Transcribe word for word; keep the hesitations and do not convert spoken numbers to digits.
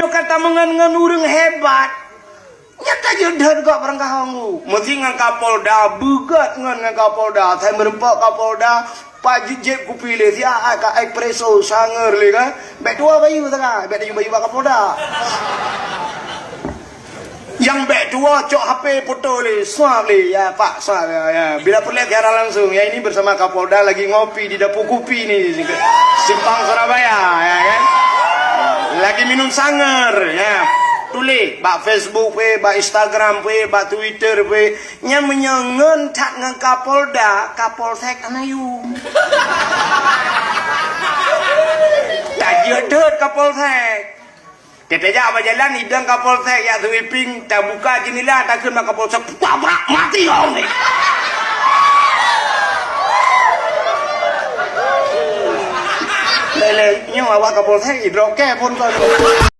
Nyoe ka tameungon ngon ureuëng hebat. Nyata jeuet deuet gok barangkaho ngu. Meusi ngon Kapolda, beugot ngon, ngon Kapolda. Sai meureumpok Kapolda, pajieb-jieb kupi lé, siat ka espresso, sangeur lé kan. Bèk tuwoe bayeue sagai, bèk tuwoe bayeue bak Kapolda. Nyang bèk tuwoe cok H P foto lé, swab lé, ya Pak, swab, ya, ya. Bila peureulèe siaran langsung, ya ini bersama Kapolda lagi ngopi di Dapur Kupi ni, Simpang Surabaya, ya kan. Lagi minum sangeur, ya. Tuléh bak Facebook pih, bak Instagram pih, bak Twitter pih. Nyan meunyoe ngon that ngon Kapolda, Kapolsek hana yum. Tajeuet deuet Kapolsek. Teutajak bak jalan, idong Kapolsek jak sweeping, tabuka jeundela, takheun bak Kapolsek, "Tabrak mati kau ni!" Lé-lé, nyoe awak Kapolsek, idrop kèe phôn kau ni.